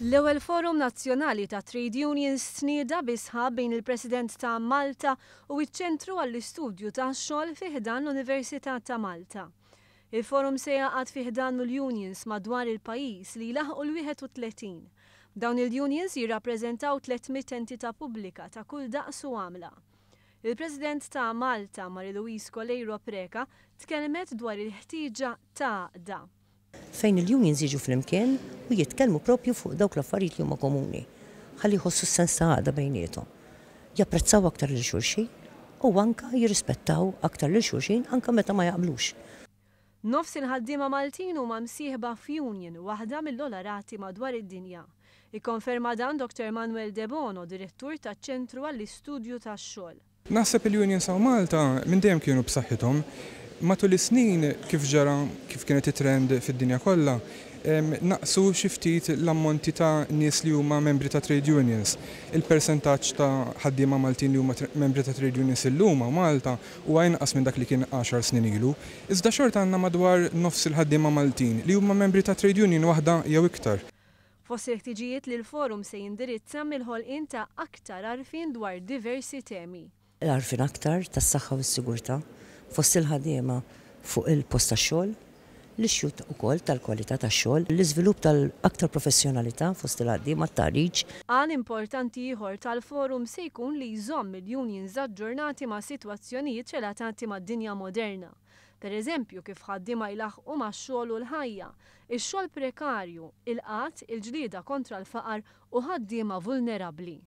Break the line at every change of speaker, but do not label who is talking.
L-ewwel Forum Nazzjonali ta' Trade Unions tnieda bi sħab bejn il-President ta' Malta u ċ-Ċentru għall-Istudju tax-Xogħol fi ħdan l-Università ta' Malta. Il-forum se jgħaqqad fi ħdanu l-unions madwar il-pajjiż li jlaħħqu l-31. Dawn il-unions jirrappreżentaw 300 entità pubblika ta' kull daqs u għamla. Il-President ta' Malta, Marie-Louise Coleiro Preca, tkellmet dwar il-ħtieġa ta' għaqda.
Fejn il-unions jiġu flimkien u jitkellmu propju fuq dawk l-affarijiet li huma komuni. Ħalli jħossu s-sens ta' għaqda bejniethom. Japprezzaw aktar lil xulxin u anka jirrispettaw aktar lil xulxin anka meta ma jaqblux.
Nofs il-ħaddiema Maltin huma msieħba f'union, waħda mill-ogħla rati madwar id-dinja. Ikkonferma dan Dr. Manuel De Bono, direttur taċ-Ċentru għall-Istudju tax-Xogħol.
Naħseb il-unions hawn Malta minn dejjem kienu b'saħħithom. Matul is-snin, kif ġara, kif kienet it-trend fid-dinja kollha, naqsu xi ftit l-ammonti ta' nies li huma membri ta' trade unions. Il-persentaġġ ta' ħaddiema Maltin li huma membri ta' trade unions illum hawn Malta huwa inqas minn dak li kien 10 snin ilu. Iżda xorta għandna madwar nofs il-ħaddiema Maltin li huma membri ta' trade union waħda jew iktar.
Fost il-ħtiġijiet li l-forum se jindirizza mill-ħolqien ta' aktar għarfien dwar diversi temi.
Għarfien aktar tas-saħħa u s-sigurtà fost il-ħaddiema fuq il-post tax-xogħol, l-issue ukoll tal-kwalità tax-xogħol, l-iżvilupp tal-aktar professjonalità fost il-ħaddiema, t-taħriġ.
Għan importanti ieħor tal-forum se jkun li jżomm il-unions aġġornati ma' sitwazzjonijiet relatati mad-dinja moderna. Per eżempju, kif ħaddiema jlaħħqu max-xogħol u l-ħajja, ix-xogħol prekarju, il-qgħad, il-ġlieda kontra l-faqar u ħaddiema vulnerabbli.